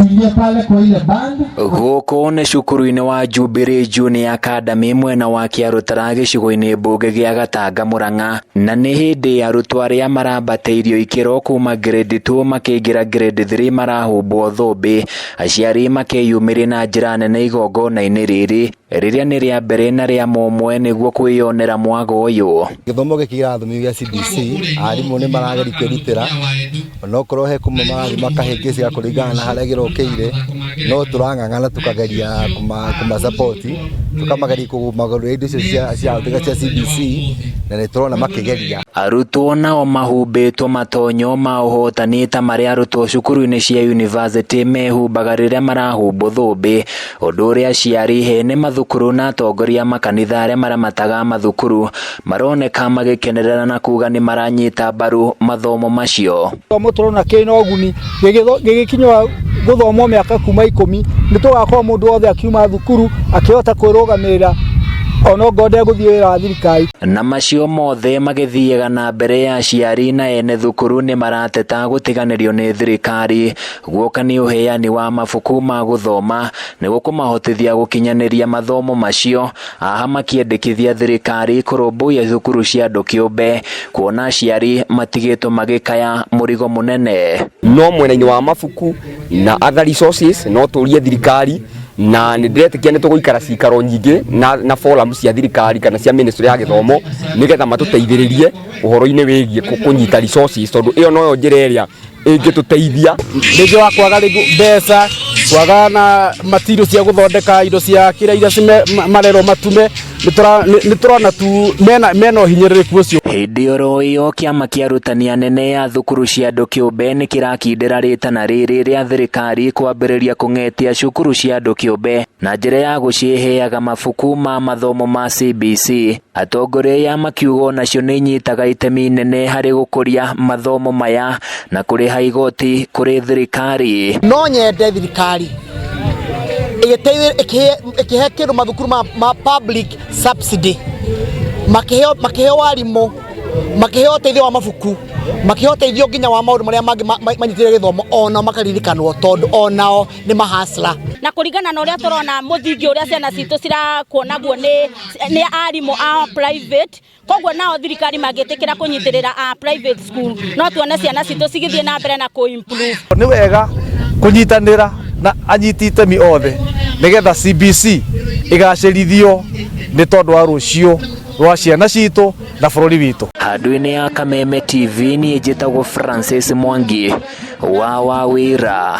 Tuingie pale kwa ile band. Gũkũ nĩ cukuru-inĩ wa Jubilee Junior Academy mwena wa Kĩarũtara gĩcigo-inĩ mbunge gĩa Gatanga Mũrang'a, na nĩ hĩndĩ arutwo arĩa marambatĩirio ikĩro kuma grade 2 makĩingĩra grade 3 marahumbwo thũmbĩ, aciari makĩyumĩria na njĩra nene igongona-inĩ rĩrĩ rĩrĩa nĩ rĩa mbere na rĩa mũmwe nĩguo kwĩyonera mwago ũyũ. Gĩthomo gĩkĩ kĩrathomithio gĩa CBC, arimũ nĩ marageria kwĩrutĩra, onokorwo he kũmwe marathiĩ makahĩngĩcĩka kũringana na harĩa gĩrokeire, no tũrang'ang'ana tũkageria kũma support, tũkamageria kũmagũrĩra indo icio cirahũthĩka cia CBC, na nĩ tũrona makĩgeria. Arutwo nao mahumbĩtwo matonyo ma ũhotani ta marĩa arutwo cukuru-inĩ cia yunivasĩtĩ mehumbaga rĩrĩa marahumbwo thũmbĩ, ũndũ ũrĩa aciari, ene mathukuru na atongoria a makanitha arĩa maramataga mathukuru maroneka magĩkenerera na kuga nĩ maranyita mbaru mathomo macio. Gĩthomo tũrona kĩna ũguni gĩgĩkinywo gũthomwo mĩaka kuma 10 nĩ tũgakorwo mũndũ wothe akiuma thukuru akĩhota kwĩrũgamĩrĩra onokorwo ndegũthiĩ wĩra wa thirikari. Na macio mothe magĩthiaga na mbere ya aciari na ene thukuru nĩ marateta gũtiganĩrio nĩ thirikari guoka nĩ ũheani wa mabuku ma gũthoma nĩguo kũmahotithia gũkinyanĩria mathomo macio, haha makĩendekithia thirikari kũrũmbũiya thukuru cia andũ kĩũmbe kuona aciari matigĩtwo magĩkaya mũrigo mũnene. No mwena-inĩ wa mabuku na other resources no tũrie thirikari, na nĩ ndĩretĩkia nĩ tũgũikara cikaro nyingĩ na forum cia thirikari kana cia ministry ya gĩthomo nĩgetha matũteithĩrĩrie ũhoro-inĩ wĩgiĩ kũnyita resources, tondũ ĩyo noyo njĩra ĩrĩa ĩngĩtũteithia. Rĩngĩ wa kwaga rĩngĩ mbeca, kwaga na material cia gũthondeka indo cia kĩrĩa iria marerwo matume, nĩ tũrona tu mena ũhinyĩrĩrĩku ũcio. Hĩndĩ oro ĩyo kĩama kĩa arutani anene a thukuru cia andũ kĩũmbe nĩ kĩrakindĩra rĩtana rĩrĩ rĩa thirikari kwambĩrĩria kũng'etia cukuru cia andũ kĩũmbe na njĩra ya gũciheaga mabuku ma mathomo ma CBC. Atongoria aya makiuga onacio nĩ inyitaga itemi inene harĩ gũkũria mathomo maya na kũrĩha igoti kũrĩ thirikari. No nyende thirikari ĩkĩhe kĩndũ mathukuru ma public subsidy, makĩheo arimũ, makĩheo ũteithio wa mabuku, makĩheo ũteithio nginya wa maũndũ marĩa mangĩ manyitĩrĩire gĩthomo, onao makaririkanwo tondũ onao nĩ mahasla. Na kũringana na ũrĩa tũrona mũthingi ũrĩa ciana citũ cirakuo naguo nĩ arimũ a private, koguo nao thirikari mangĩtĩkĩra kũnyitĩrĩra a private school no tuone ciana citũ cigĩthiĩ na mbere na kũ-improve. Nĩ wega kũnyitanĩra na anyiti itemi othe nĩgetha CBC ĩgacĩrithio nĩ tondũ wa rũciũ rwa ciana citũ na bũrũri witũ. Handũ-inĩ ya Kameme TV niĩ njĩtagwo Francis Mwangi wa Wawĩra.